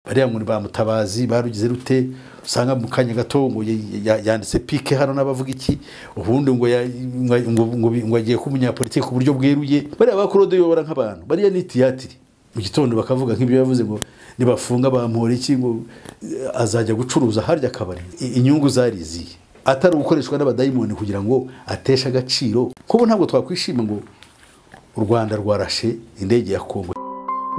Bariya ngo ba Mutabazi barugize rute, usanga mu kanya gato ngo yanditse pike hano n'abavuga iki, ubundi ngo agiye kuba umunyapolitiki ku buryo bweruye. Bariya ba Claude yobora nk'abantu, bariya ni tiyatiri. Mu gitondo bakavuga nk'ibyo yavuze ngo nibafunga bampora iki, ngo azajya gucuruza harya akabari. Inyungu zariziye atari gukoreshwa n'abadayimoni kugira ngo ateshe agaciro. Kuko ntabwo twakwishima ngo u Rwanda rwarashe indege ya Kongo.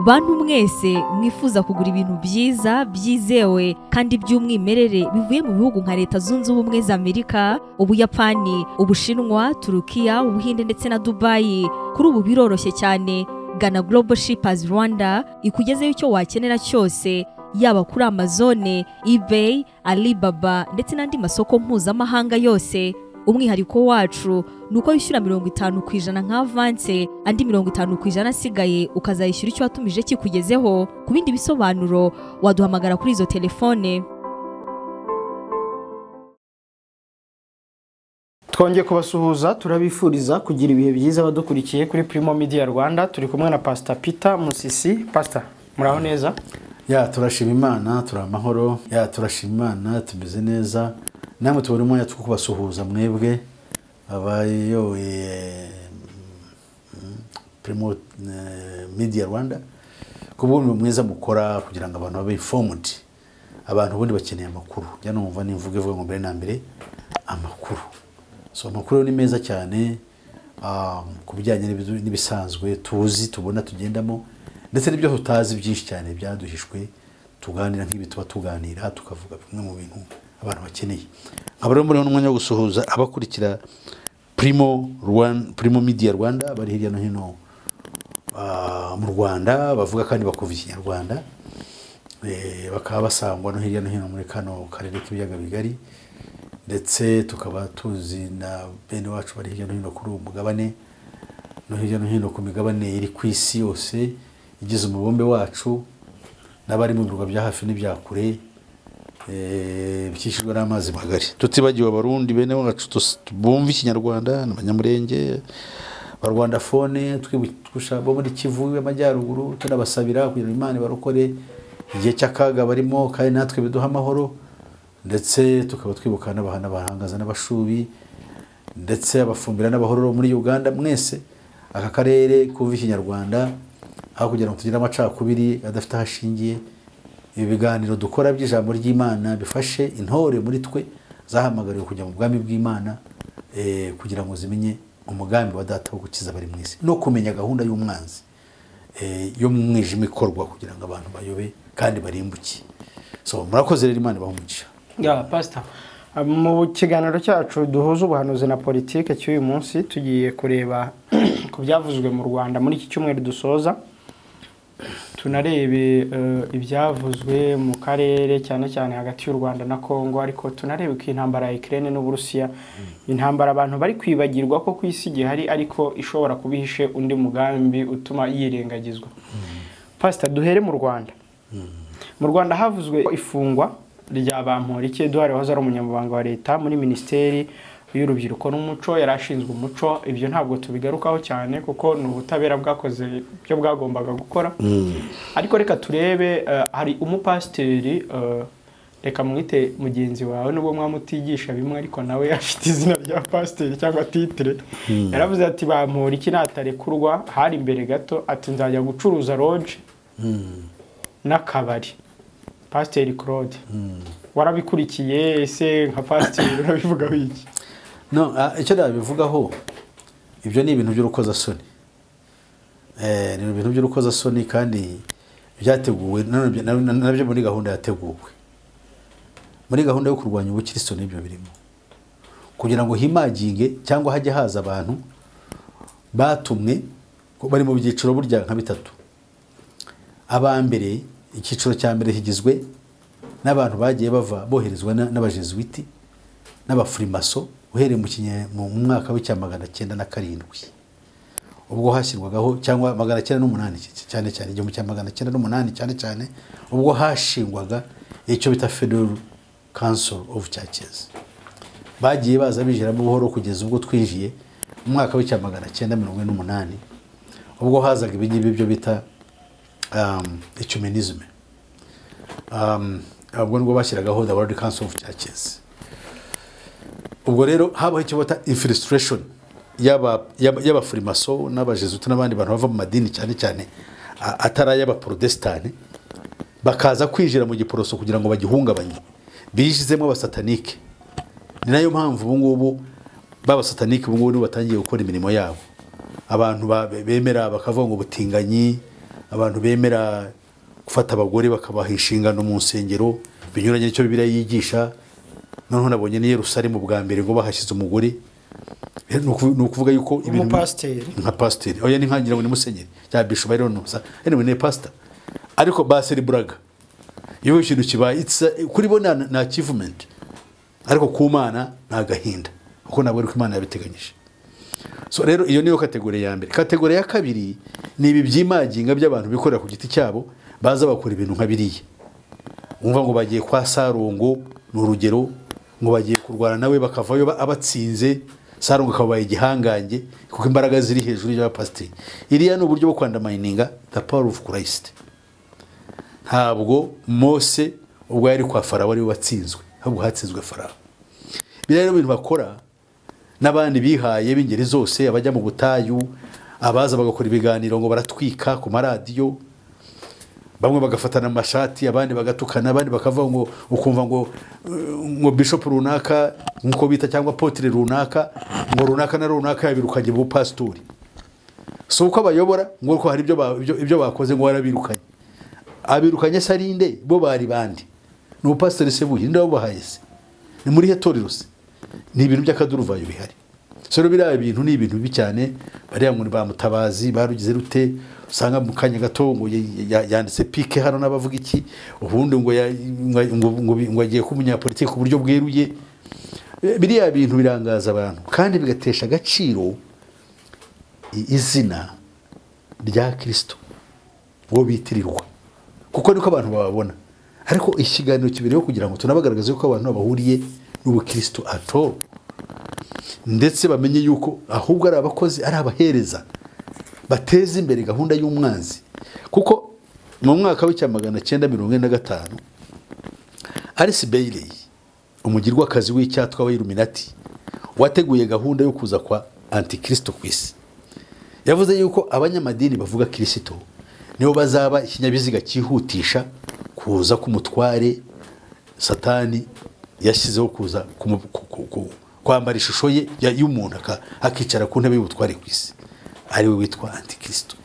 Bantu mwese mwifuza kugura ibintu byiza byizewe kandi by'umwimerere bivuye mu bihugu nka Leta Zunze Ubumwe za Amerika, Ubuyapani, Ubushinwa, Turukiya, Ubuhinde ndetse na Dubai, kuri ubu biroroshye cyane. Gana Global Shippers Rwanda ikugezeyo icyo wakenera cyose, yaba kuri Amazon, eBay, Alibaba ndetse n'andi masoko mpuzamahanga yose. Umwihariko wacu nuko wishyura 50% nka avance, andi 50% asigaye ukazayishyura icyo watumije kikugezeho. Ku bindi bisobanuro waduhamagara kuri izo telefone. Twongeye kubasuhuza, turabifuriza kugira ibihe byiza badukurikiye kuri Primo Media Rwanda. Turi kumwe na Pastor Peter Musisi. Pastor, muraho neza? Ya, turashima Imana, turi amahoro. Ya, turashima Imana, tumeze neza. Namwe tubona umwanya two kubasuhuza mwebwe abayoboye Primo Media Rwanda ku bw'umurimo mwiza mukora kugira ngo abantu babe informed. Abantu ubundi bakeneye amakuru. Njya numva n'imvugo ivuga ngo mbere na mbere amakuru. So amakuru ni meza cyane ku bijyanye n'ibisanzwe tuzi, tubona, tugendamo, ndetse n'ibyo tutazi byinshi cyane byaduhishwe, tuganira nk'ibi tuba tuganira, tukavuga bimwe mu bintu abantu bakeneye. Nkaba rero muri umwanya wo gusuhuza abakurikira Primo Media Rwanda bari hirya no hino mu Rwanda, bavuga kandi bakumva Ikinyarwanda, bakaba basangwa no hirya no hino muri kano karere k'ibiyaga bigari, ndetse tukaba tuzi na bene wacu bari hirya no hino kuri uwo mugabane no hirya no hino ku migabane iri ku isi yose igize umubumbe wacu, n'abari mu birwa bya hafi n'ibya kure bikikijwe n'amazi magari. Tutibagiwe Abarundi bene wacu bumva Ikinyarwanda n'Abanyamurenge, Abarwandafone, twibutsa bo muri Kivu y'Amajyaruguru, tunabasabira kugira Imana ibarokore igihe cy'akaga barimo, kandi natwe biduha amahoro. Ndetse tukaba twibuka n'abahangaza n'abashubi, ndetse abafumbira n'abahororo muri Uganda. Mwese aka karere kumva Ikinyarwanda, aho kugira ngo tugire amacakubiri adafite aho ashingiye, ibi biganiro dukora by'ijambo ry'Imana bifashe intore muri twe zahamagariwe kujya mu bwami bw'Imana, kugira ngo zimenye umugambi wa Data wo gukiza abari mu isi, no kumenya gahunda y'umwanzi yo mu mwijima ikorwa kugira ngo abantu bayobe kandi barimbuke. So murakoze rero, Imana ibahe umugisha. Ya Pastor, mu kiganiro cyacu duhuza ubuhanuzi na politike cy'uyu munsi, tugiye kureba ku byavuzwe mu Rwanda muri iki cyumweru dusoza, tunarebe ibyavuzwe mu karere cyane cyane hagati y'u Rwanda na Kongo, ariko tunarebe ko intambara ya Ukraine n'Uburusiya, intambara abantu bari kwibagirwa ko ku isi gihari, ariko ishobora kubihishe undi mugambi utuma yirengagizwa. Pastor, duhere mu Rwanda. Mu Rwanda havuzwe ifungwa rya Bamporiki Edouard wahoze ari umunyamabanga wa leta muri Minisiteri y'Urubyiruko n'Umuco, yari ashinzwe umuco. Ibyo ntabwo tubigarukaho cyane kuko ni ubutabera bwakoze ibyo bwagombaga gukora. Ariko reka turebe, hari umupasiteri, reka mwite mugenzi wawe nubwo mwamutigisha bimwe, ariko nawe afite izina rya pasiteri cyangwa titre. Yaravuze ati Bamporiki natarekurwa, hari imbere gato, ati nzajya gucuruza lodge n'akabari. Pasiteri Claude, warabikurikiye ese nka pasiteri urabivugaho iki? No, icyo nabivugaho, ibyo ni ibintu by'urukozasoni. Ni ibintu by'urukozasoni kandi byateguwe nabyo muri gahunda yateguwe, muri gahunda yo kurwanya ubukristo. N'ibyo birimo kugira ngo himaginge cyangwa hajye haza abantu batumwe bari mu byiciro burya nka bitatu. Aba mbere, icyiciro cya mbere kigizwe n'abantu bagiye bava boherezwa n'abajesuiti n'abafurimaso uhereye mu mwaka w'1907, ubwo hashyirwagaho, cyangwa 908, cyane cyane 1908, cyane cyane ubwo hashingwaga icyo bita Federal Council of Churches. Bagiye baza binjiramo buhoro kugeza ubwo twinjiye mu mwaka w'1948, ubwo hazaga ibingibi byo bita ecumenisme. Ubwo nibwo bashyiragaho the World Council of Churches. Ubwo rero habaho icyo bita infiltration y'abafurimaso n'abajesuite n'abandi bantu bava mu madini cyane cyane atari ay'abaporotesitanti, bakaza kwinjira mu Giporoso kugira ngo bagihungabanye, bijizemo abasatanike. Ni nayo mpamvu ubu ngubu b'abasatanike ubu ngubu nibo batangiye gukora imirimo yabo. Abantu bemera bakavuga ngo butinganyi, abantu bemera gufata abagore bakabaha inshingano mu nsengero binyuranye n'icyo Bibiliya yigisha. Noneho nabonye ni Yerusalemu bwa mbere ngo bahashyize umugore. Ni ukuvuga yuko ibintu Umupasiteri. Nka pasiteri, oya, ni nkangira ngo ni musenyeri cyangwa bishop, I don't know. Anyway, ni pastor, ariko basereburaga iyo ikintu kibaye. Kuri bo ni achievement, ariko ku Mana ni agahinda, kuko ntabwo ariko Imana yabiteganyije. So rero iyo niyo category ya mbere. Category ya kabiri ni ibi byimaginga by'abantu bikorera ku giti cyabo, baza bakora ibintu nka biriya. Umva ngo bagiye kwa Sarongo, ni urugero, ngo bagiye kurwana nawe, bakavayo abatsinze, Sarongo akabaye igihangange kuko imbaraga ziri hejuru y'abapasiteri. Iriya ni uburyo bwo kwundermininga the power of Christ. Ntabwo Mose ubwo yari kwa Farawo ariwe watsinzwe, ahubwo hatsinzwe Farawo. Biriya rero ibintu bakora n'abandi bihaye b'ingeri zose, abajya mu butayu, abaza bagakora ibiganiro ngo baratwika ku maradiyo, bamwe bagafatana amashati, abandi bagatukana, abandi bakavuga ngo, ukumva ngo bishop runaka nkuko bita cyangwa apôtre runaka, ngo runaka na runaka yabirukanye mu bupasitori. Si uko abayobora, ngo ko hari ibyo bakoze ngo warabirukanye. Abirukanye se ari nde? Bo bari bandi? Ni ubupasitori se buhe? Ninde wabubahaye se? Ni muri he torero se? Ni ibintu by'akaduruvayo bihari. So rero biriya bintu ni ibintu bibi cyane. Bariya ngo ni ba Mutabazi barugize rute, usanga mu kanya gato ngo yanditse pike hano n'abavuga iki, ubundi ngo ngo agiye kuba umunyapolitiki ku buryo bweruye. Biriya bintu birangaza abantu kandi bigatesha agaciro izina rya Kristo uwo bitirirwa, kuko niko abantu bababona. Ariko ikiganiro kibereyeho kugira ngo tunabagaragaze ko abantu bahuriye n'ubukristo ato, ndetse bamenye yuko ahubwo ari abakozi, ari abahereza bateza imbere gahunda y'umwanzi. Kuko mu mwaka w'1945, Alice Bailey, umugirwakazi w'icyatwa wa Illuminati wateguye gahunda yo kuza kwa Antikristo ku isi, yavuze yuko abanyamadini bavuga Kristo nibo bazaba ikinyabiziga cyihutisha kuza k'umutware Satani yashyizeho kuza kwambara ishusho ye y'umuntu, akicara ku ntebe y'ubutware ku isi, ari we witwa Antikristo,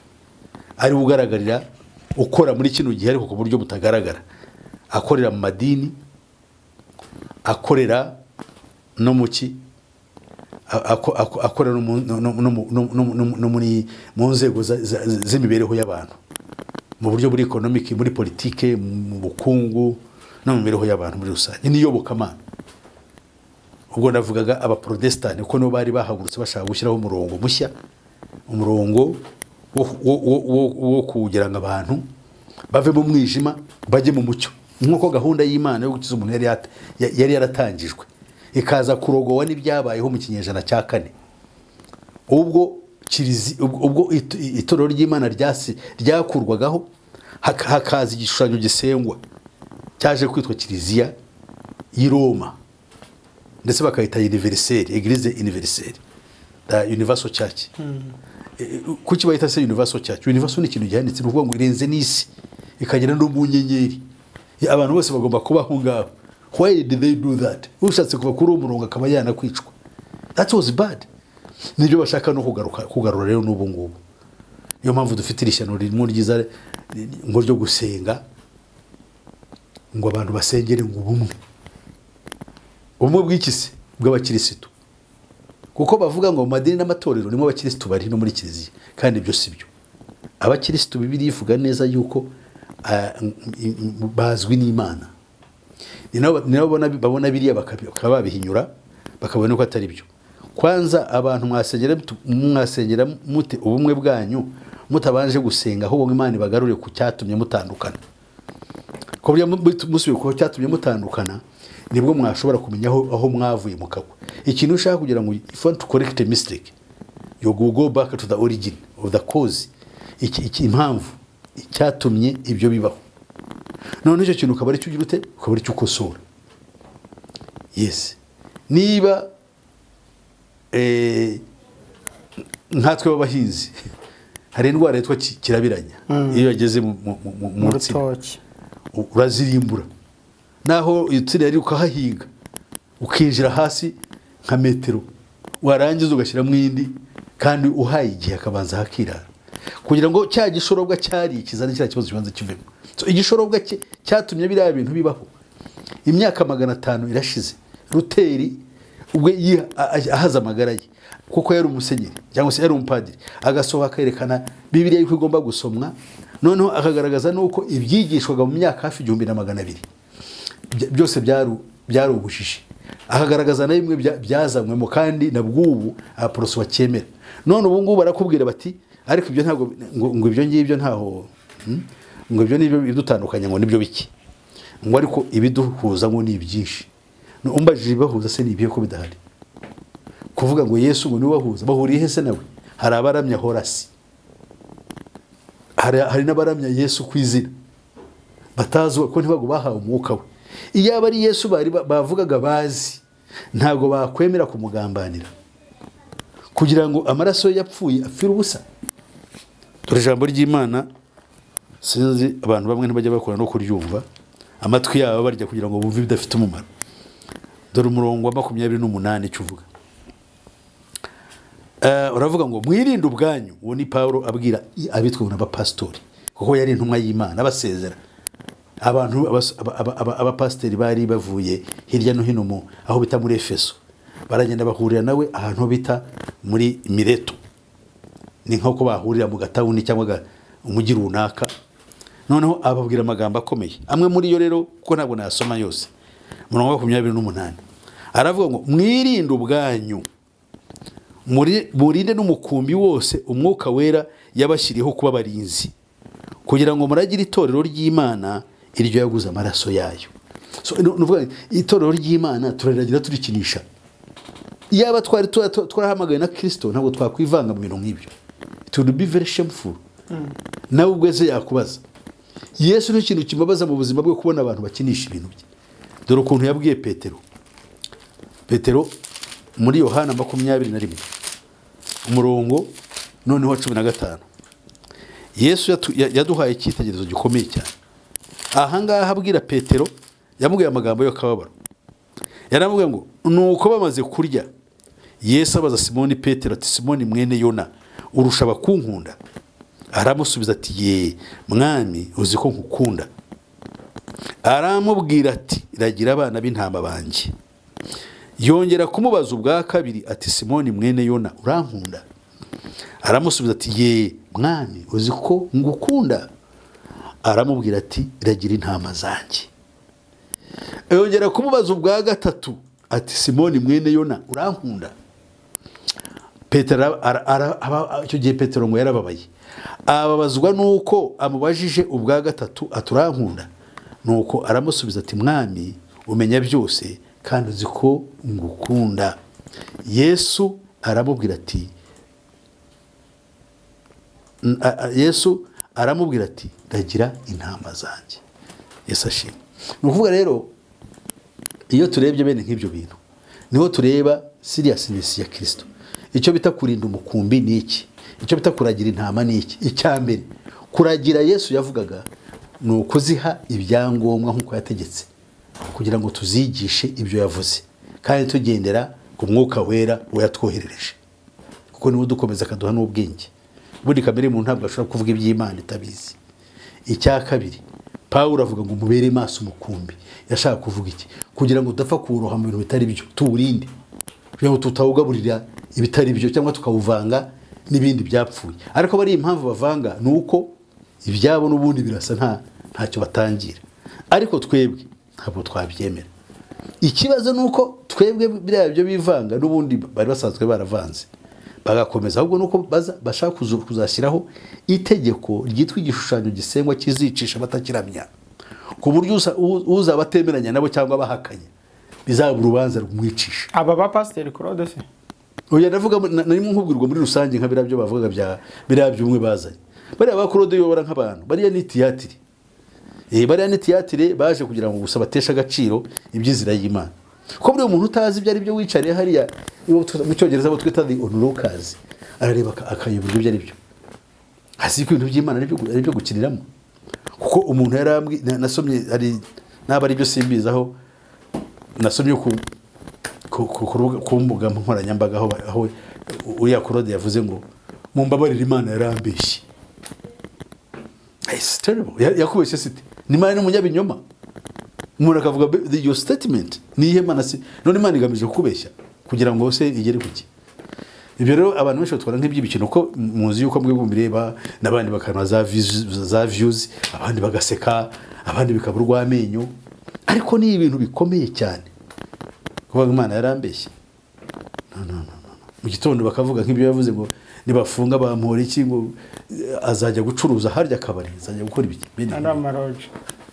ari we ugaragarira ukora muri kino gihe ariko ku buryo butagaragara, akorera mu madini, akorera no mu ki, akorera no mu- no- no- no mu- no- no- no- no mu nzego z'imibereho y'abantu, mu buryo buri economic, muri politike, mu bukungu no mu mibereho y'abantu muri rusange n'iyobokamana. Ubwo navugaga abaprotestani, kuko nibo bari bahagurutse bashaka gushyiraho umurongo mushya, umurongo wo kugira ngo abantu bave mu mwijima bajye mu mucyo, nk'uko gahunda y'Imana yo gukiza umuntu yari yaratangijwe, ikaza kurogowa n'ibyabayeho mu kinyejana cya kane, ubwo itorero ry'Imana ryakurwagaho, hakaza igishushanyo gisengwa cyaje kwitwa Kiliziya y'i Roma, ndetse bakayita universelle, Église universelle, the universal church. Kuki bayita se universal church? Universal ni ikintu gihanitse, ni ukuvuga ngo irenze n'isi ikagera no mu nyenyeri. Abantu bose bagomba kuba aho ngaho. Why did they do that? Ushatse kuva kuri uwo murongo akaba yanakwicwa. That was bad. Nibyo bashaka no kugaruka kugarura rero n'ubu ngubu. Niyo mpamvu dufite iri shyano ririmo ryiza ngo ryo gusenga, ngo abantu basengere ngo ubumwe. Ubumwe bw'iki se? Bw'abakirisitu. Kuko bavuga ngo mu madini n'amatorero nimo abakirisitu bari, no muri kiliziya, kandi ibyo si byo. Abakirisitu, Bibiliya ivuga neza yuko bazwi n'Imana. Ni nabo babona biriya bakaba babihinyura, bakabona ko atari byo. Kwanza abantu mwasengera mute ubumwe bwanyu mutabanje gusenga ahubwo Imana ibagarure ku cyatumye mutandukana? Ku buryo musubiye ku cyatumye mutandukana, nibwo mwashobora kumenya aho mwavuye mukagwa. Ikintu ushaka kugira ngo, if you want to correct a mistake, you go back to the origin of the cause, iki impamvu icyatumye ibyo bibaho. None icyo kintu ukaba ari cyo ugira ute, ukaba ari cyo ukosora. Yes, niba nkatwe b'abahinzi hari indwara yitwa kirabiranya, iyo yageze mu rutoki urazirimbura, naho insina yari ukahahinga ukinjira hasi nka metero, warangiza ugashyiramo indi, kandi uhaye igihe akabanza hakirara kugira ngo cya gishorobwa cyari kizane cya kibazo kibanza kivemo. So igishorobwa cyatumye biriya bintu bibaho imyaka 500 irashize. Ruteri ubwe ahaza amagara ye kuko yari umusenyeri cyangwa se yari umupadiri, agasohoka akerekana Bibiliya yuko igomba gusomwa, noneho akagaragaza nuko ibyigishwaga mu myaka hafi 1200 byose byari ubujiji, akagaragaza na bimwe byazanywemo kandi na bw'ubu abaporoso bakemera. None ubu ngubu barakubwira bati ariko ibyo ntabwo ngo ibyo ngibyo ntaho ngo ibyo nibyo bidutandukanya ngo nibyo biki, ngo ariko ibiduhuza ngo ni byinshi. Umbajije bahuza se ni ibihe ko bidahari? Kuvuga ngo Yesu ngo niwe bahuza, bahuriye he se nawe? Hari abaramya Horasi, hari n'abaramya Yesu ku izina batazi ko ntibago bahawe umwuka we. Iyo aba ari Yesu bari bavugaga bazi, ntabwo bakwemera kumugambanira kugira ngo amaraso ye yapfuye apfire ubusa. Dore ijambo ry'Imana, sinzi abantu bamwe ntibajya bakora no kuryumva, amatwi yabo barya kugira ngo bumve ibidafite umumaro. Dore umurongo wa 28 icyo uvuga. Uravuga ngo mwirinde ubwanyu. Uwo ni Paulo abwira abitwa n'abapastori, kuko yari intumwa y'Imana abasezera. Abantu abapasiteri bari bavuye hirya no hino mu aho bita muri Efeso, baragenda bahurira nawe ahantu bita muri Mileto. Ni nko bahurira mu gatawuni cyangwa umujyi runaka. Noneho ababwira amagambo akomeye, amwe muri yo rero kuko ntabwo nasoma yose. Umurongo wa 28 aravuga ngo mwirinde ubwanyu, murinde n'umukumbi wose umwuka wera yabashyiriyeho kuba abarinzi, kugira ngo muragire itorero ry'Imana iryo yaguze amaraso yayo. So nuvuga itorero ry'Imana turariragira turikinisha. Iyaba twari twarahamagaye na Kristo ntabwo twakwivanga mu bintu nk'ibyo. It would be very shameful. Nawe ubwo se yakubaza. Yesu ni ikintu kimubaza mu buzima bwe kubona abantu bakinisha ibintu bye. Dore ukuntu yabwiye Petero. Petero muri Yohana 21 umurongo noneho 15. Yesu yaduhaye icyitegererezo gikomeye cyane. Aha ngaha abwira Petero, yamubwiye amagambo y'akababaro. Yaramubwiye ngo nuko bamaze kurya, Yesu abaza Simoni Petero ati Simoni mwene Yona, urusha abakunkunda? Aramusubiza ati ye mwami, uzi ko nkukunda. Aramubwira ati ragira abana b'intama banjye. Yongera kumubaza ubwa kabiri ati Simoni mwene Yona, urankunda? Aramusubiza ati ye mwami, uzi ko ngukunda. Aramubwira ati ragira intama zanjye. Yongera kumubaza ubwa gatatu ati Simoni mwene Yona, urankunda? Petero icyo gihe Petero ngo yarababaye, ababazwa nuko amubajije ubwa gatatu ati urankunda? Nuko aramusubiza ati mwami, umenya byose kandi uzi ko ngukunda. Yesu aramubwira ati Yesu aramubwira ati ragira intama zanjye. Yesu ashimwe. Ni ukuvuga rero iyo turebye bene nk'ibyo bintu niho tureba seriousness ya Kristo. Icyo bita kurinda umukumbi ni iki? Icyo bita kuragira intama ni iki? Icya mbere kuragira Yesu yavugaga ni ukuziha ibyangombwa nk'uko yategetse, kugira ngo tuzigishe ibyo yavuze, kandi tugendera ku mwuka wera we yatwoherereje, kuko niwe udukomeza akaduha n'ubwenge. Buri kamere mu ntabwo ashobora kuvuga iby'Imana itabizi. Icya kabiri Paulo avuga ngo mubere maso umukumbi. Yashaka kuvuga iki? Kugira ngo udapfa kuroha mu bintu bitari byo, tuwurinde, kugira ngo tutawugaburira ibitari byo cyangwa tukawuvanga n'ibindi byapfuye. Ariko bari impamvu bavanga nuko ibyabo n'ubundi birasa ntacyo batangira. Ariko twebwe ntabwo twabyemera. Ikibazo nuko twebwe biriya byo bivanga n'ubundi bari basanzwe baravanze, bagakomeza. Ahubwo nuko bashaka kuzashyiraho itegeko ryitwa igishushanyo gisengwa kizicisha batakiramya, ku buryo uzaba atemeranya nabo cyangwa bahakanye bizaba urubanza rwumwicisha. Aba ba Pastor Claude se? Oya, ndavuga narimo nkubwirwa muri rusange nka biriya byo bavugaga bya biriya byumwe bazanye. Bariya ba Claude yobora nk'abantu, bariya ni tiyatiri. Bariya ni tiyatire baje kugira ngo gusa bateshe agaciro iby'inzira y'Imana. Ko buri muntu utazi ibyo ari byo wicariye hariya mu Cyongereza bo twita the onlookers, arareba akayobora ibyo ari byo. Hasi ko ibintu by'Imana ari byo gukiniramo. Kuko umuntu yarambwi nasomye ari naba ari byo simbizaho, nasomye ku mbuga nkoranyambaga aho uriya Claude yavuze ngo mumbabarire Imana yarambeshye. It's terrible. Yakubeshye site. Ni Imana n'umunyabinyoma. Umuntu akavuga your statement ni ihe Imana si none Imana igamije kukubeshya kugira ngo se igere kuki. Ibyo rero abantu benshi batwara nk'iby'ibikino, ko muzi yuko mwe bumireba n'abandi bakanwa za views, abandi bagaseka, abandi bikaburwa amenyo, ariko ni ibintu bikomeye cyane. Kuvuga Imana yarambeshye. No. Mu gitondo bakavuga nk'ibyo yavuze ngo nibafunga bampora iki ngo azajya gucuruza harya akabari, azajya gukora ibiki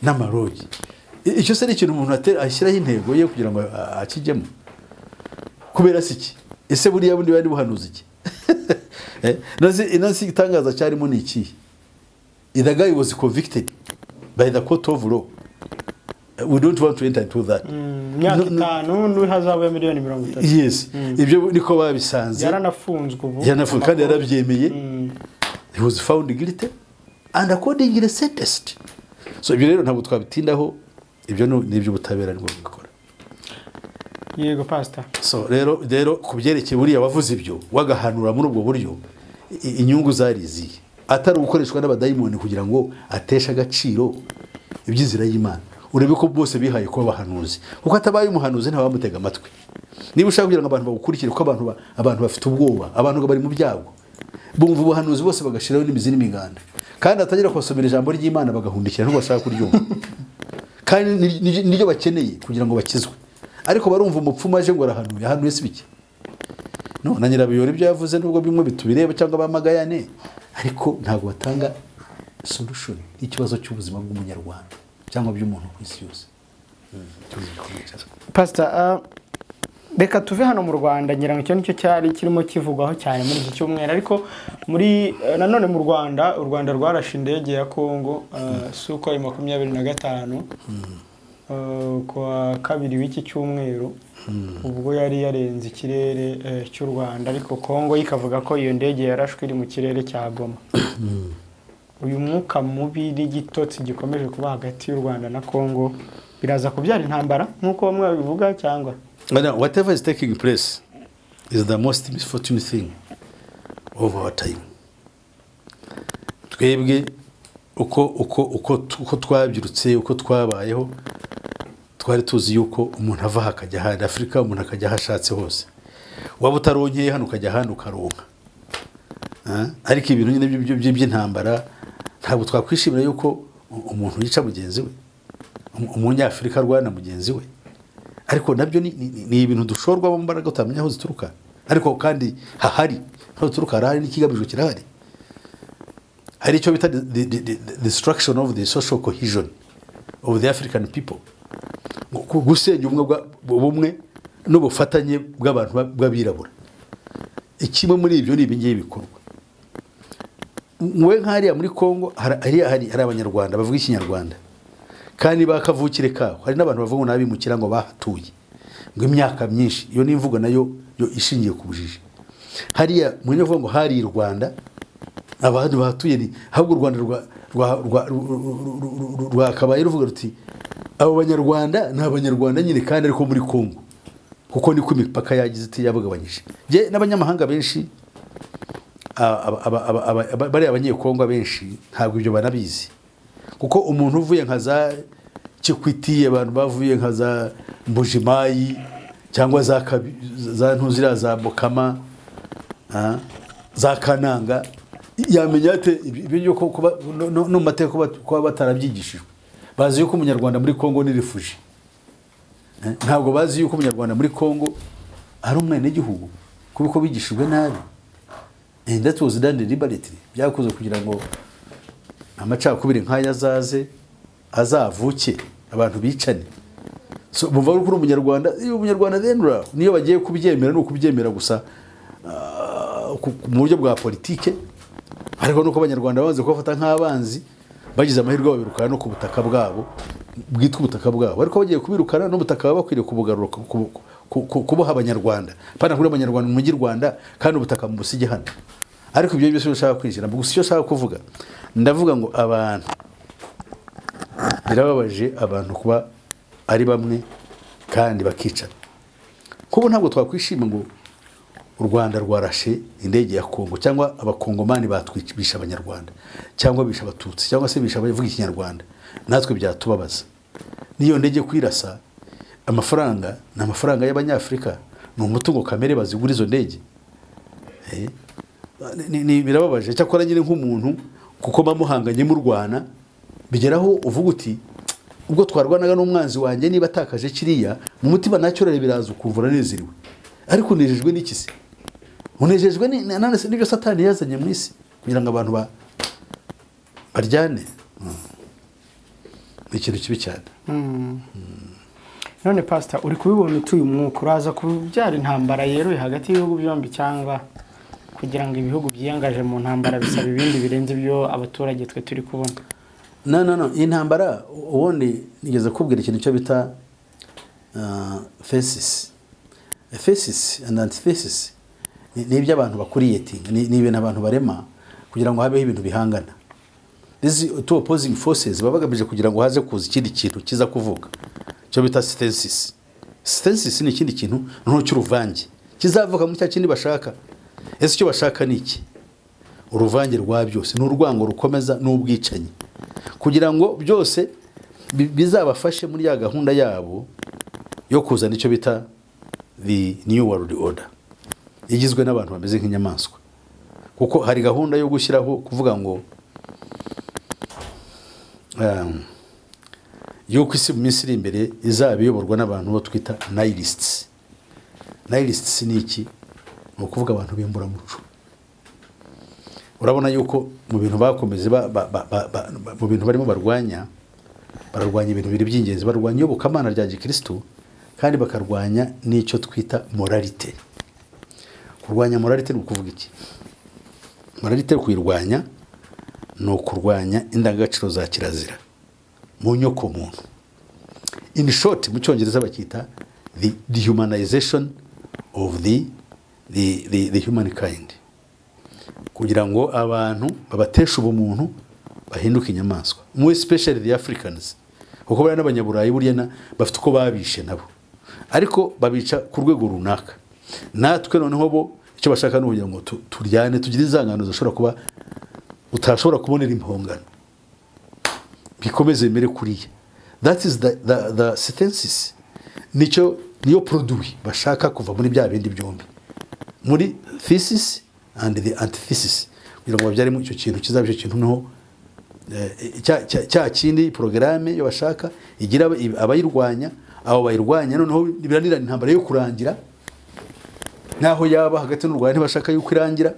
n'amaroji. Icyo se ni ikintu umuntu ashyiraho intego ye kugira ngo akijyemo. Kubera si iki? Ese buriya bundi bari buhanuza iki? Nazi igitangaza cyarimo ni iki? The guy was convicted by the court of law. We don't want to enter into that. Myaka 5 n'ihazabu ya miliyoni 30. Yes. Ibyo niko babisanze. Yaranafunzwe ubu. Yaranafunzwe kandi yarabyemeye. He was found guilty and accordingly sentenced. So ibyo rero ntabwo twabitindaho, ibyo ni iby'ubutabera nibwo bikora. Yego pastor. So rero kubyerekeye buriya wavuze ibyo wagahanura muri ubwo buryo, inyungu zariziye atari gukoreshwa n'abadayimoni kugira ngo ateshe agaciro iby'inzira y'Imana. Urebe ko bose bihaye kuba abahanuzi, kuko atabaye umuhanuzi ntabamutega amatwi. Niba ushaka kugira ngo abantu bagukurikire, kuko abantu bafite ubwoba, abantu bari mu byago, bumva ubuhanuzi bose bagashiraho n'imizi n'imiganda, kandi atangira kubasomera ijambo ry'Imana bagahundikira ntabwo bashaka kuryumva, kandi niryo bakeneye kugira ngo bakizwe. Ariko barumva umupfumu aje ngo arahanuye, ahanuye si bike. No na Nyirabiyori ibyo yavuze nubwo bimwe bitubireba cyangwa bamagayane, ariko ntabwo batanga solution y'ikibazo cy'ubuzima bw'umunyarwanda cyangwa by'umuntu ku isi yose. Pastor, reka tuve hano mu Rwanda, ngira ngo icyo nicyo cyari kirimo kivugwaho cyane muri iki cyumweru, ariko muri nanone mu Rwanda, u Rwanda rwarashe indege ya Kongo Sukhoi 25 kwa kabiri w'iki cyumweru, ubwo yari yarenze ikirere cy'u Rwanda, ariko Kongo ikavuga ko iyo ndege yarashwe iri mu kirere cya Goma. Uyu mwuka mubi n'igitotsi gikomeje kuba hagati y'u Rwanda na Kongo biraza kubyara intambara nkuko bamwe babivuga cyangwa? Whatever is taking place is the most misfortunate thing of our time. Twebwe uko twabyirutse, uko twabayeho, twari tuzi yuko umuntu ava akajya ahandi, Afurika umuntu akajya ahashatse hose, waba utaronkeye hano ukajya ahandi ukaronka. Ariko ibintu nyine by'intambara ntabwo twakwishimira yuko umuntu yica mugenzi we, umunyafurika arwana mugenzi we, ariko nabyo ni ibintu dushorwamo imbaraga utamenya aho zituruka, ariko kandi hahari aho zituruka harahari n'ikigamijwe kirahari. Hari icyo bita the destruction of the social cohesion of the African people, gusenya ubumwe n'ubufatanye bw'abantu bw'abirabura. Ikimwe muri ibyo ni ibingiye bikorwa. Mwe nk'hariya muri Kongo hari abanyarwanda bavuga ikinyarwanda kandi bakavukire kaho, hari n'abantu bavuga ngo nabimukira ngo bahatuye ngo imyaka myinshi, iyo n'imvugo nayo yo ishingiye ku bujiji. Hariya mwenye vuga ngo hari i Rwanda abantu bahatuye, ni ahubwo u Rwanda rwakabaye ruvuga ruti abo banyarwanda ni abanyarwanda nyine kandi ariko muri Kongo, kuko niko imipaka yagize iti yabagabanyije. Je n'abanyamahanga benshi bari abanyekongo benshi ntabwo ibyo banabizi, kuko umuntu uvuye nka za Kikwiti, abantu bavuye nka za Mbujimayi cyangwa za Ntuzira za Bokama, za Kananga, yamenya ate ibyo kuba no mateka kuba batarabyigishijwe. Bazi yuko umunyarwanda muri Kongo ni refugee, ntabwo bazi yuko umunyarwanda muri Kongo ari umwene gihugu, kuko bigishijwe nabi. And that was done deliberately. Byakozwe kugira ngo amacakubiri nk'aya azaze azavuke abantu bicane. So bumva ko uri umunyarwanda, iyo umunyarwanda then niyo bagiye kubyemera ni ukubyemera gusa mu buryo bwa politike, ariko nuko abanyarwanda banze kubafata nk'abanzi Bagize amahirwe babirukana no ku butaka bwabo bwitwa ubutaka bwabo, ariko bagiye kubirukana n'ubutaka baba bakwiriye kubugarura, kuboha Abanyarwanda, pana kuri Abanyarwanda mu mujyi Rwanda, kandi ubutaka mu busige hano. Ariko ibyo byose ushaka kwinjira, gusa icyo ushaka kuvuga, ndavuga ngo abantu birababaje, abantu kuba ari bamwe kandi bakicana. Kuko ntabwo twakwishima ngo u Rwanda rwarashe indege ya Kongo, cyangwa Abakongomani batwicisha Abanyarwanda, cyangwa bisha Abatutsi, cyangwa se bisha abavuga Ikinyarwanda, natwe byatubabaza. Niyo ndege kwirasa, amafaranga ni amafaranga y'Abanyafurika, ni umutungo kamere bazigura izo ndege. Ni birababaje. Cyakora nyine nk'umuntu, kuko bamuhanganye mu Rwanda, bigeraho uvuga uti ubwo twarwanaga n'umwanzi wanjye, niba atakaje kiriya, mu mutima nacyo biraza ukumva uranezerewe. Ariko unejejwe n'iki se? Unejejwe n'ibyo Satani yazanye mu isi kugira ngo abantu baryane? Ni ikintu kibi cyane. None Pastor, uri kubibona utuye umwuka uraza kubyara intambara yeruye hagati y'ibihugu byombi, cyangwa kugira ngo ibihugu byiyangaje mu ntambara bisaba ibindi birenze ibyo abaturage twe turi kubona? No, no, no, intambara ubundi nigeze kubwira ikintu cyo bita thesis. Thesis and antithesis ni ibyo abantu bacreatinga, ni ibintu abantu barema kugira ngo habeho ibintu bihangana. These two opposing forces baba bagamije kugira ngo haze kuza ikindi kintu kiza kuvuka, cyo bita synthesis. Synthesis ni ikindi kintu noneho cy'uruvange kizavuka mu cya kindi bashaka. Ese icyo bashaka ni iki? Uruvange rwa byose ni urwango rukomeza n'ubwicanyi, kugira ngo byose bizabafashe muri ya gahunda yabo yo kuzana icyo bita the new world order, igizwe n'abantu bameze nk'inyamaswa. Kuko hari gahunda yo gushyiraho kuvuga ngo yuko isi mu minsi iri imbere izaba iyoborwa n'abantu bo twita nihilists. Nihilists ni iki? Ni ukuvuga abantu b'imburamuco. Urabona yuko mu bintu bakomeze mu bintu barimo barwanya, bararwanya ibintu bibiri by'ingenzi: barwanya iyobokamana rya gikristo, kandi bakarwanya n'icyo twita moralité. Kurwanya moralité ni ukuvuga iki? Moralité kuyirwanya ni ukurwanya indangagaciro za kirazira mu nyoko muntu. In short, mu Cyongereza bakita the dehumanization of the humankind, kugira ngo abantu babateshe ubumuntu bahinduke inyamaswa, mu especially the Africans, kuko bariya n'Abanyaburayi burya bafite uko babishe nabo, ariko babica ku rwego runaka. Natwe noneho bo icyo bashaka ni ukugira ngo turyane, tugire inzangano zishobora kuba utashobora kubonera impongano, bikomeze bimere kuriya. That is the synthesis, nicyo niyo produit bashaka kuva muri bya bindi byombi, muri thesis and the antithesis, kugira ngo babyaremo icyo kintu kizaba icyo kintu noneho cya kindi porogaramu yo bashaka igira abayirwanya. Abo bayirwanya noneho biranirana intambara yo kurangira, naho yaba hagati n'u Rwanda ntibashaka yuko irangira,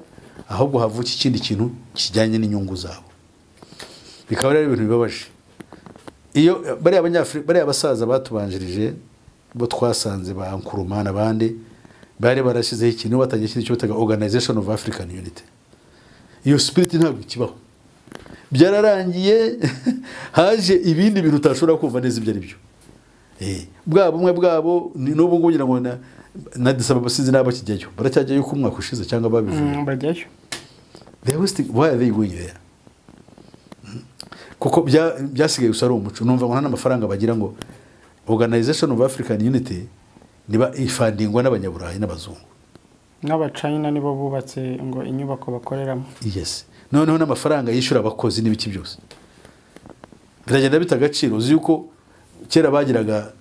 ahubwo havuka ikindi kintu kijyanye n'inyungu zabo. Bikaba rero ibintu bibabaje. Iyo bariya Abanyafurika, bariya basaza batubanjirije, bo twasanze ba Nkrumah n'abandi, bari barashyizeho ikintu, batangiye ikintu cyo bitaga Organization of African Unity. Iyo spirit ntabwo ikibaho, byararangiye, haje ibindi bintu utashobora kumva neza ibyo ari byo. Bwa bumwe bwabo ni n'ubu ngubu ngira ngo na Addis Ababa sinzi n'abo kijyayo, baracyajyayo ko umwaka ushize cyangwa babivuye. Bajyayo. They are wasting. Why are they going there? Kuko byasigaye gusa ari umuco. Numva ngo nta n'amafaranga bagira, ngo Organization of African Unity niba ifundingwa n'Abanyaburayi n'abazungu. N'Abacayina nibo bubatse ngo inyubako bakoreramo. Yes, noneho n'amafaranga yishyura abakozi n'ibiki byose biragenda bita agaciro. Uzi yuko kera bagiraga,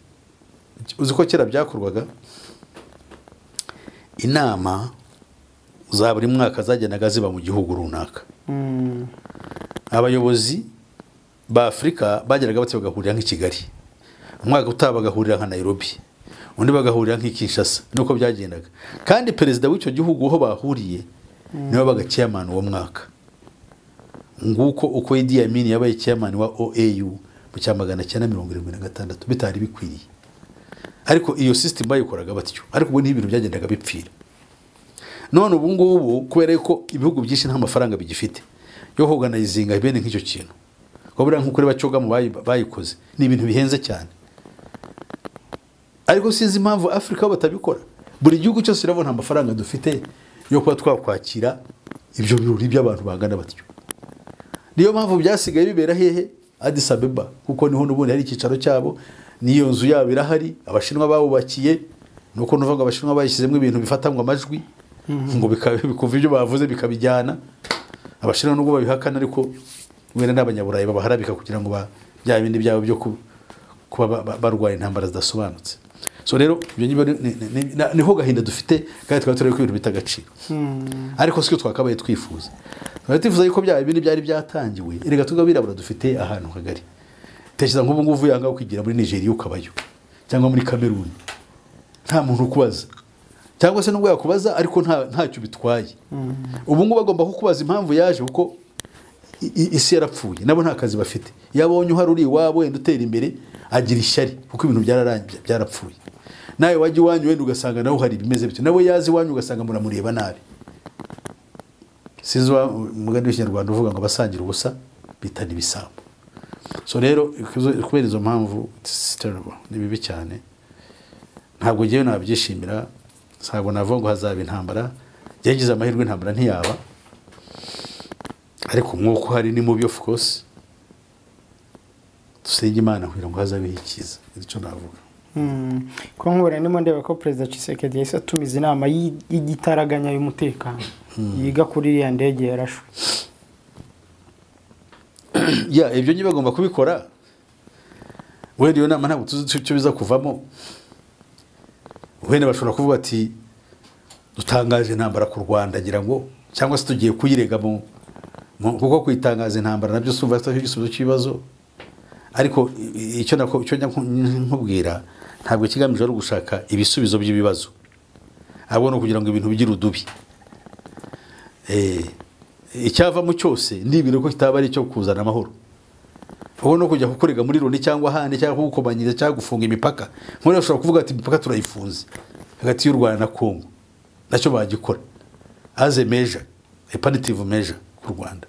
uzi ko kera byakorwaga, inama za buri mwaka zagendaga ziba mu gihugu runaka. Abayobozi ba Afurika bageraga bati bagahurira nk'i Kigali, umwaka utaha bagahurira nka Nairobi, undi bagahurira nk'i Kinshasa. Nuko byagendaga. Kandi perezida w'icyo gihugu aho bahuriye niwe wabaga chairman uwo mwaka. Nguko uko Idi Amin yabaye chairman wa OAU mu cya 976, bitari bikwiriye, ariko iyo system bayikoraga batyo. Ariko ubu niho ibintu byagendaga bipfira. None ubu ngubu kubera ko ibihugu byinshi nta mafaranga bigifite yo organizinga bene nk'icyo kintu, Kuko buriya nk'uko ureba CHOGM bayikoze, ni ibintu bihenze cyane. Ariko sinzi impamvu Afurika bo batabikora. Buri gihugu cyose urabona amafaranga dufite yo kuba twakwakira ibyo birori by'abantu bangana batyo. Niyo mpamvu byasigaye bibera hehe? Addis Abeba, kuko niho n'ubundi hari icyicaro cyabo, n'iyo nzu yabo irahari, Abashinwa bawubakiye. Nuko nuvuga ngo Abashinwa bayishyizemo ibintu bifatangwa amajwi, ngo bikumva ibyo bavuze bikabijyana. Abashinwa nubwo babihakana, ariko wenda n'Abanyaburayi babaharabika kugira ngo bya bindi byabo byo kuba barwaye intambara zidasobanutse. So rero ibyo ngibyo niho gahinda dufite, kandi twaba tureba ko ibintu bita agaciro. Ariko siko twakabaye twifuza. Twari twifuza yuko bya bindi byari byatangiwe. Erega twebwe abirabura dufite ahantu hagari. Tekereza nk'ubu ngubu uvuye aha ngaha ukigira muri Nigeria ukabayo, cyangwa muri Cameroon, nta muntu ukubaza, cyangwa se nubwo yakubaza ariko ntacyo bitwaye. Ubu ngubu bagomba kukubaza impamvu yaje, kuko isi yarapfuye, nabo nta kazi bafite. Iyo abonye uhari uri iwabo wenda utera imbere, agira ishyari, kuko ibintu byararangiye, byarapfuye. Nawe wajya iwanyu wenda ugasanga nawe hari ibimeze bityo, nawe yaza iwanyu ugasanga muramureba nabi. Sinzi umugani w'Ikinyarwanda uvuga ngo abasangira ubusa bitana ibisambo. So rero kubera izo mpamvu, it's terrible, ni bibi cyane. Ntabwo ngewe nabyishimira, ntabwo navuga ngo hazaba intambara. Yagize amahirwe intambara ntiyaba, ariko umwuka uhari ni mubi. Of course dusenge Imana kugira ngo hazabeho icyiza, nicyo navuga. Ko nkubona ndimo ndeba ko Perezida Tshisekedi yahise atumiza inama y'igitaraganya y'umutekano yiga kuri iriya ndege yarashwe. Ya, ibyo nyine bagomba kubikora. Wenda iyo nama ntabwo tuzi icyo biza kuvamo. Wenda bashobora kuvuga ati dutangaje intambara ku Rwanda, ngira ngo, cyangwa se tugiye kuyirega kuko kuyitangaza intambara nabyo si atari igisubizo cy'ibibazo. Ariko icyo njya nkubwira, ntabwo ikigamije ari ugushaka ibisubizo by'ibibazo, ahubwo ni ukugira ngo ibintu bigire udubi. Icyavamo cyose nibwira ko kitaba ari icyo kuzana amahoro, ahubwo no kujya kukurega muri Loni cyangwa ahandi, cyangwa kugukomanyiriza, cyangwa gufunga imipaka. Nk'uriya bashobora kuvuga ati imipaka turayifunze hagati y'u Rwanda na Congo, nacyo bagikora as a measure, a punitive measure ku Rwanda.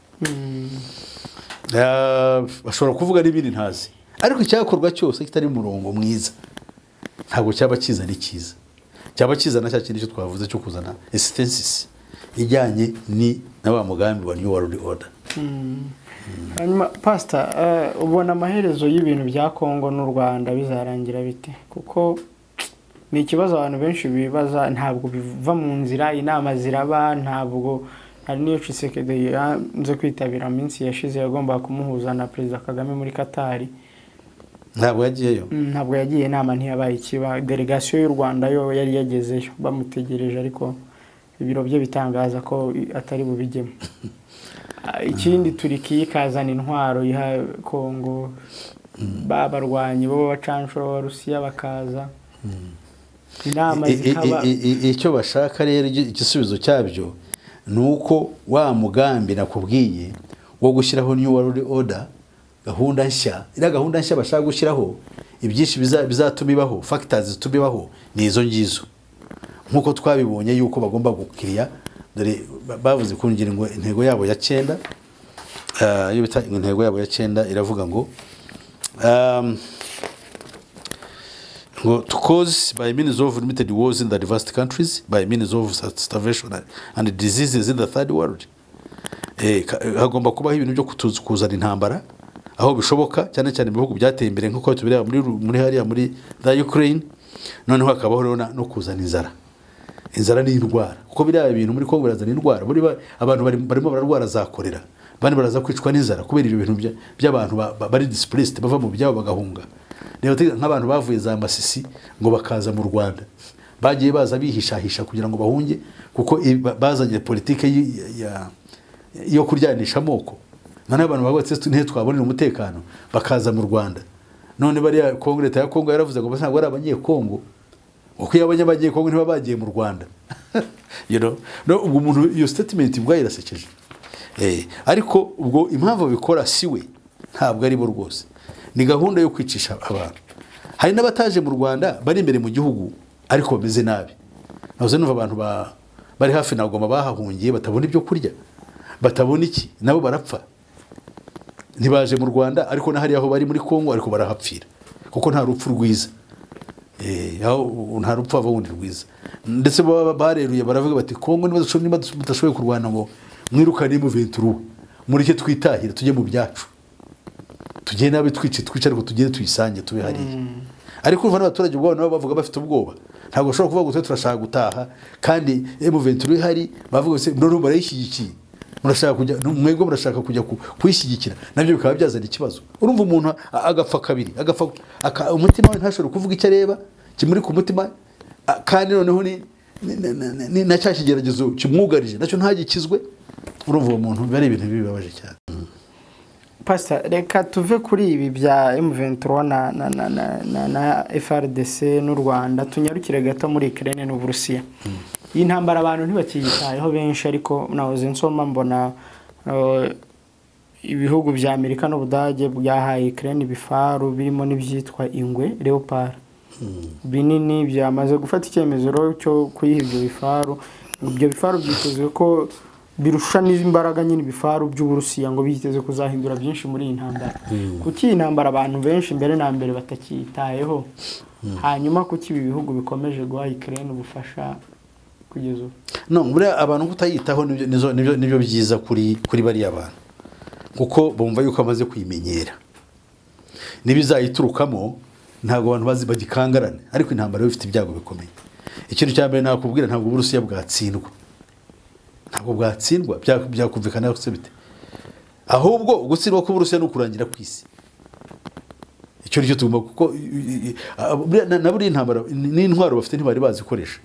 Bashobora kuvuga n'ibindi ntazi, ariko icyakorwa cyose kitari mu murongo mwiza ntabwo cyaba kizana icyiza, cyaba kizana cya kindi cyo twavuze cyo kuzana synthesis ijyanye ni na wa mugambi wa New World Order. Hanyuma Pastor, ubona amaherezo y'ibintu bya Kongo n'u Rwanda bizarangira bite? Kuko ni ikibazo abantu benshi bibaza, ntabwo biva mu nzira, inama ziraba, ntabwo hari n'iyo Tshisekedi yanze kwitabira mu minsi yashize yagombaga kumuhuza na Perezida Kagame muri Katari. Ntabwo yagiyeyo. Ntabwo yagiye, inama ntiyabaye ikiba. Delegasiyo y'u Rwanda yo yari yagezeyo bamutegereje, ariko ibiro bye bitangaza ko atari bubijyemo. Ikindi, Turikiya ikazana intwaro iha Kongo, babarwanyi bo b'abacanshuro b'Abarusiya bakaza, inama zikaba. Icyo bashaka rero, igisubizo cyabyo ni uko wa mugambi nakubwiye wo gushyiraho New World Order, gahunda nshya, iriya gahunda nshya bashaka gushyiraho, ibyinshi bizatuma ibaho, factors zituma ibaho ni izo ngizo, nk'uko twabibonye yuko bagomba gukiriya. Dore bavuze ku ngingo, intego yabo ya cyenda, iyo bita intego yabo ya cyenda iravuga ngo to cause by means of limited wars in the advanced countries, by means of starvation and diseases in the third world. Hagomba kubaho ibintu byo kuzana intambara aho bishoboka, cyane cyane mu bihugu byateye imbere, nk'uko tubireba muri hariya muri za Ukraine. Noneho hakabaho rero no kuzana inzara, inzara ni indwara, kuko biriya bintu muri Kongo birazana indwara. Muri abantu barimo bararwara za korera, abandi baraza kwicwa n'inzara kubera ibyo bintu by'abantu bari displaced, bava mu byabo bagahunga. Reba nk'abantu bavuye za Masisi ngo bakaza mu Rwanda, bagiye baza bihishahisha kugira ngo bahunge, kuko bazanye politike yo kuryanisha amoko. Noneho abantu bavuga ati ntitwabonera umutekano, bakaza mu Rwanda. None bariya Kongo, leta ya Kongo yaravuze ngo ntabwo ari Abanyekongo, kuko iyo abanyekongo ntiba bagiye mu Rwanda. No, ubwo umuntu iyo statement ubwayo irasekeje. Ariko ubwo impamvu babikora si we, ntabwo ari bo rwose, ni gahunda yo kwicisha abantu. Hari n'abataje mu Rwanda bari imbere mu gihugu ariko bameze nabi. Nahoze numva abantu bari hafi na Goma bahahungiye, batabona ibyo kurya, batabona iki, nabo barapfa. Ntibaje mu Rwanda, ariko na hariya aho bari muri Kongo ariko barahapfira, kuko nta rupfu rwiza, aho nta rupfu hava wundi rwiza. Ndetse bareruye baravuga bati Kongo niba mudashoboye kurwana ngo mwirukane M23, mureke twitahire tujye mu byacu, tujye nabi twice ariko tugende tuyisange tube hariya. Ariko urumva n'abaturage ubwabo nabo bavuga bafite ubwoba, ntabwo bashobora kuvuga ngo twe turashaka gutaha kandi M23 ihari. Bavuga se none barayishyigikiye, murashaka kujya mwebwe murashaka kujya kuyishyigikira, nabyo bikaba byazana ikibazo. Urumva umuntu agapfa kabiri, agapfa umutima we ntashobora kuvuga icyo areba kimuri ku mutima, kandi noneho ni na cya kigeragezo kimwugarije nacyo ntagikizwe. Urumva uwo muntu bari ibintu bibabaje cyane. Pastor, reka tuve kuri ibi bya M23 na FARDC n'u Rwanda, tunyarukire gato muri Ukraine n'Uburusiya. Iyi ntambara abantu ntibakiyitayeho benshi, ariko nahoze nsoma mbona ibihugu bya Amerika n'Ubudage byahaye Ukraine ibifaru birimo n'ibyitwa ingwe Leopard binini, byamaze gufata icyemezo cyo kuyiha ibyo bifaru. Ibyo bifaru byitezwe ko birusha n'imbaraga nyine ibifaru by'Uburusiya, ngo biteze kuzahindura byinshi muri iyi ntambara. Kuki iyi ntambara abantu benshi mbere na mbere batakiyitayeho? Hanyuma kuki ibi bihugu bikomeje guha Ukraine ubufasha kugeza ubu? No, buriya abantu kutayitaho nibyo byiza kuri bariya bantu, kuko bumva yuko amaze kuyimenyera, n'ibizayiturukamo ntabwo abantu bazi bagikangarane. Ariko intambara ifite ibyago bikomeye. Ikintu cya mbere nakubwira, ntabwo Uburusiya bwatsindwa, ntabwo bwatsindwa, byakumvikana se bite? Ahubwo gutsindwa k'Uburusiya ni ukurangira ku isi. Icyo nicyo tugomba, kuko na buriya intambara n'intwaro bafite ntibari bazikoresha.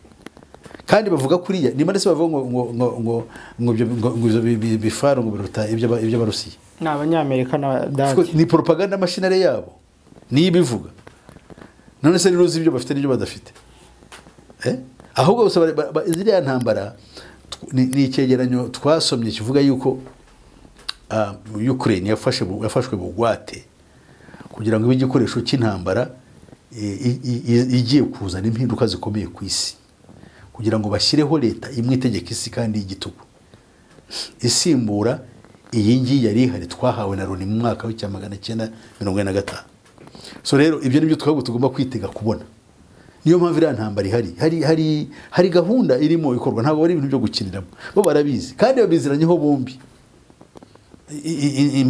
Kandi bavuga kuriya ni ndetse bavuga ngo ngo ngo bifaru ngo biruta ibyo Abarusiya. Ni Abanyamerika n'Abadage, ni propaganda machinery yabo niyo ibivuga. None se rero ibyo bafite n'ibyo badafite, ahubwo gusa ziriya ntambara ni icyegeranyo twasomye kivuga yuko Ukraine yafashwe bugwate kugira ngo ibe igikoresho cy'intambara igiye kuzana impinduka zikomeye ku isi, kugira ngo bashyireho leta imwe itegeka isi kandi y'igitugu, isimbura iyi ngiyi yari ihari twahawe na Loni mu mwaka w'1945. So rero ibyo nibyo twabwo tugomba kwitega kubona. Niyo mpamvu iriya ntambara ihari, hari gahunda irimo ikorwa, ntabwo ari ibintu byo gukiniramo. Bo barabizi kandi babiziranyeho bombi,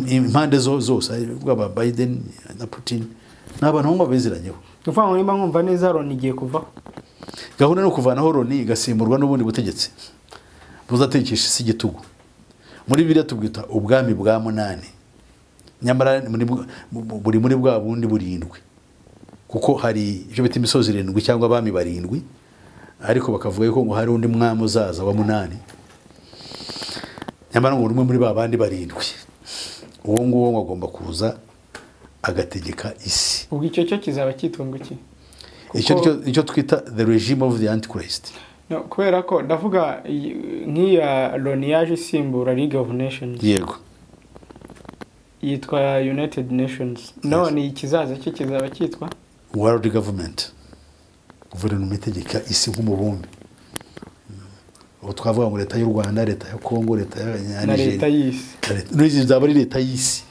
impande zose, bwaba Biden na Putin, ni abantu bamwe babiziranyeho. Uvuga ngo nimba nkumva neza Loni igiye kuvaho, gahunda no kuvanaho Loni igasimburwa n'ubundi butegetsi buzatekesha isi igitugu. Muri Bibiliya tubwita ubwami bwa munani, nyamara buri muri bwa bundi burindwi, kuko hari ibyo bita imisozi irindwi cyangwa abami barindwi, ariko bakavuga yuko ngo hari undi mwami uzaza wa munani, nyamara ngo umwe muri ba bandi barindwi, uwo nguwo ngo agomba kuza agategeka isi. Ubwo icyo cyo kizaba cyitwa ngo iki? Icyo twita the regime of the Antichrist. No, kubera ko ndavuga nk'iya Loni yaje isimbura League of Nations. Yego. Yitwa United Nations. None ikizaza cyo kizaba cyitwa World Government. Guverinoma itegeka isi nk'umubumbe. Ubu twavuga ngo leta y'u Rwanda, leta ya Kongo, leta ya Nigeria, leta y'isi. N'izi zaba ari leta y'isi.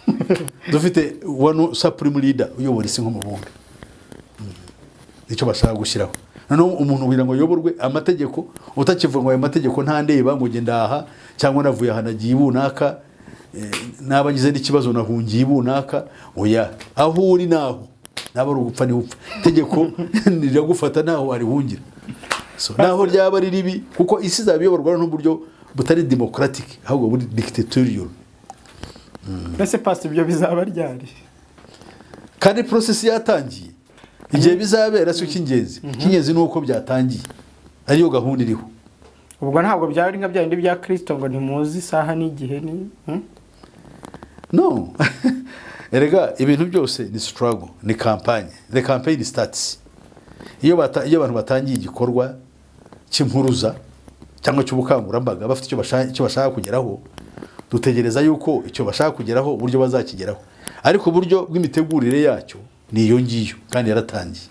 Dufite one supreme leader uyobora isi nk'umubumbe. Nicyo bashaka gushyiraho. Noneho umuntu kugira ngo ayoborwe amategeko, utakivuga ngo aya mategeko ntandeba ngo ngenda aha cyangwa navuye aha nagiye ibunaka, naba ngize n'ikibazo nahungiye ibunaka, oya, aho uri naho naba ari ugupfa ni upfa, itegeko niragufata naho arihungira. So naho ryaba ari ribi, kuko isi izabiyoborwa n'uburyo butari democratic ahubwo buri dictatorial. Mbese pastor ibyo bizaba ryari? Kandi process yatangiye. Igihe bizabera si icy'ingenzi, icy'ingenzi ni uko byatangiye, ariyo gahunda iriho. Ubwo ntabwo byari nka byandi bya Kristo ngo ntimuzi isaha n'igihe ni No. Erega ibintu byose ni struggle, ni campaign. The campaign starts. Iyo abantu batangiye igikorwa cy'impuruza cyangwa cy'ubukangurambaga bafite icyo bashaka kugeraho, dutegereza yuko icyo bashaka kugeraho uburyo bazakigeraho, ariko uburyo bw'imitegurire yacyo ni iyo ngiyo, kandi yaratangiye,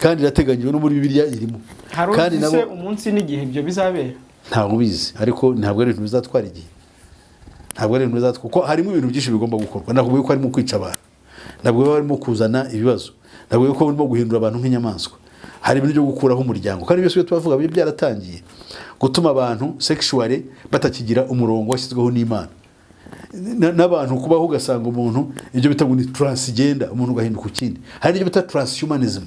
kandi irateganyijwe no muri Bibiliya irimo. Kandi nabo umunsi n'igihe ibyo bizabera ntabwo bizi, ariko ntabwo ari ibintu bizatwara igihe. Ntabwo ari ibintu bizatwa, kuko harimo ibintu byinshi bigomba gukorwa. Ntabwo ko harimo kwica abantu, ntabwo barimo kuzana ibibazo, ntabwo ko barimo guhindura abantu nk'inyamaswa. Hari ibintu byo gukuraho umuryango, kandi byose ibyo tubavuga byo byaratangiye gutuma abantu sexually batakigira umurongo washyizweho n'Imana. N'abantu kubaho ugasanga umuntu ibyo bita ngo ni transgender, umuntu ugahinduka ikindi. Hari ibyo bita transhumanism,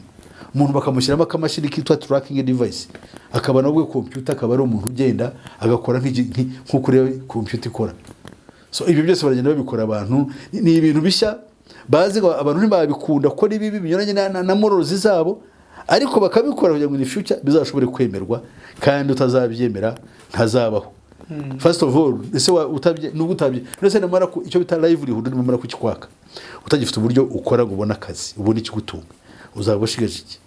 umuntu bakamushyiramo akamashini kitwa tracking device, akaba nabwo computer, akaba ari umuntu ugenda agakora nk'uko ureba computer ikora. So ibyo byose baragenda babikora abantu, ni ibintu bishya bazi ngo abantu ntibabikunda ko ni bibi binyuranye na morals zabo, ariko bakabikora kugira ngo in future bizashobore kwemerwa, kandi utazabyemera ntazabaho. First of all, ese utabye nubwo utabye ndetse namara icyo bita livelihood, nimara kukikwaka utagifite uburyo ukora ngo ubone akazi, ubone ikigutunga, uzaba ushigaje iki?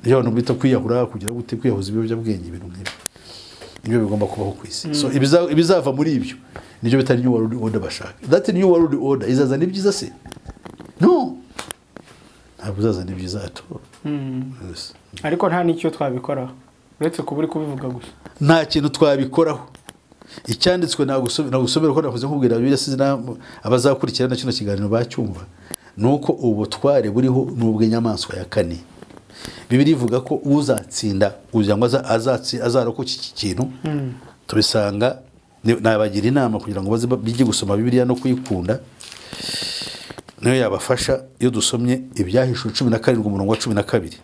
Niyo abantu bita kwiyahura, kugira gute, kwiyahuza ibiyobyabwenge, ibintu nk'ibyo nibyo bigomba kubaho ku isi. So ibizava muri ibyo nibyo bita new world order bashaka. That new world order izazana ibyiza se? No, ntabwo izazana ibyiza at all. Yes. Ariko nta n'icyo twabikoraho uretse kuba uri kubivuga gusa. Nta kintu twabikoraho. Icyanditswe nagusomera ko nakoze nkubwira Bibiliya, sizi abazakurikira na kino kiganiro bacyumva, nuko ubutware buriho n'ubw'inyamaswa ya kane. Bibiliya ivuga ko uzatsinda kugira ngo azarokoke iki kintu. Tubisanga, nabagira inama kugira ngo baze bige gusoma Bibiliya no kuyikunda, niyo yabafasha. Iyo dusomye Ibyahishuwe 17 umurongo wa 12,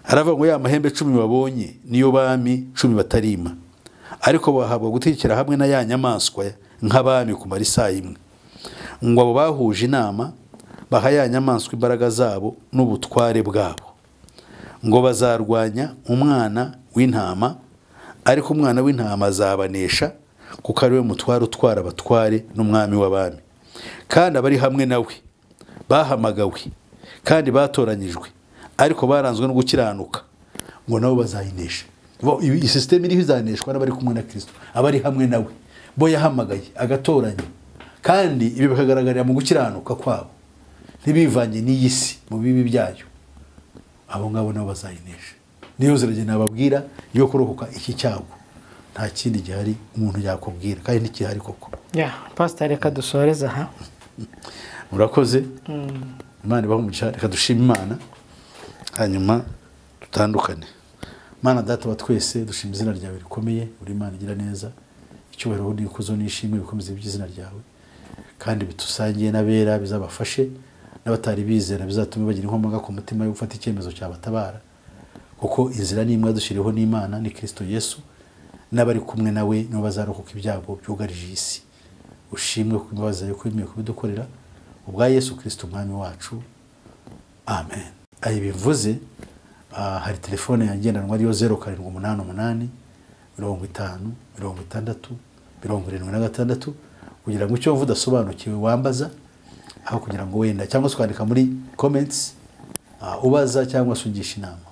haravuga ngo ya mahembe 10 babonye niyo bami 10 batarima, ariko bahabwa gutekera hamwe na ya nyamaswa nk'abami kumara isaha imwe. Ngo abo bahuje inama baha ya nyamaswa imbaraga zabo n'ubutware bwabo, ngo bazarwanya umwana w'intama, ariko umwana w'intama azabanesha, kuko ari we mutware utwara abatware n'umwami w'abami. Kandi abari hamwe nawe bahamagawe kandi batoranyijwe, ariko baranzwe no gukiranuka, ngo nabo bazayinesha. Iyi system iriho izaneshwa n'abari kumwe na Kristo, abari hamwe nawe, bo yahamagaye agatoranya, kandi ibi bikagaragarira mu gukiranuka kwabo, ntibivange n'iyi si mu bibi byayo. Abo ngabo nabo bazayinesha. Niyo nzira nababwira yo kurokoka iki cyago, nta kindi gihari umuntu yakubwira, kandi ntikihari koko. Ya Pastor, reka dusoreze aha. Murakoze. Imana ibahe umugisha. Reka dushime Imana hanyuma dutandukane. Mana Data wa twese, dushima izina ryawe rikomeye, uri Imana igira neza, icyubahiro n'ikuzo n'ishimwe bikomeze by'izina ryawe, kandi bitusangiye n'abera bizabafashe, n'abatari bizera bizatume bagira inkomanga ku mutima yo gufata icyemezo cyabatabara, kuko inzira ni imwe dushyiriweho n'Imana, ni Kristo Yesu, n'abari kumwe nawe nibo bazarokoka ibyago byugarije isi. Ushimwe ku imbabazi zawe ko wemeye kubidukorera, ubwa Yesu Kristo umwami wacu, amen. Ayi bivuze, hari telefone yangendanwa ariyo 0788 50 60 76, kugira ngo icyo mvuga udasobanukiwe wambaza, aho kugira ngo wenda cyangwa se kwandika muri comments, ubaza cyangwa se ugisha inama.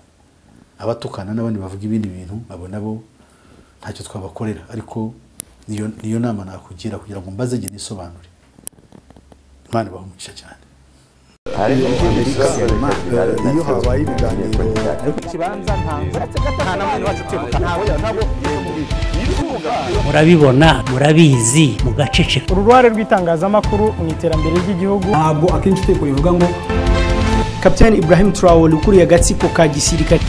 Abatukana n'abandi bavuga ibindi bintu, abo nabo ntacyo twabakorera, ariko niyo nama nakugira kugira ngo mbaze nge nisobanure. Imana ibahe umugisha cyane. Iyo habaye ibiganiro murabibona, murabizi, mugaceceka. Uruhare rw'itangazamakuru mu iterambere ry'igihugu. Ntabwo akenshi uteko bivuga ngo Captain Ibrahim Traore ukuriye agatsiko ka gisirikare.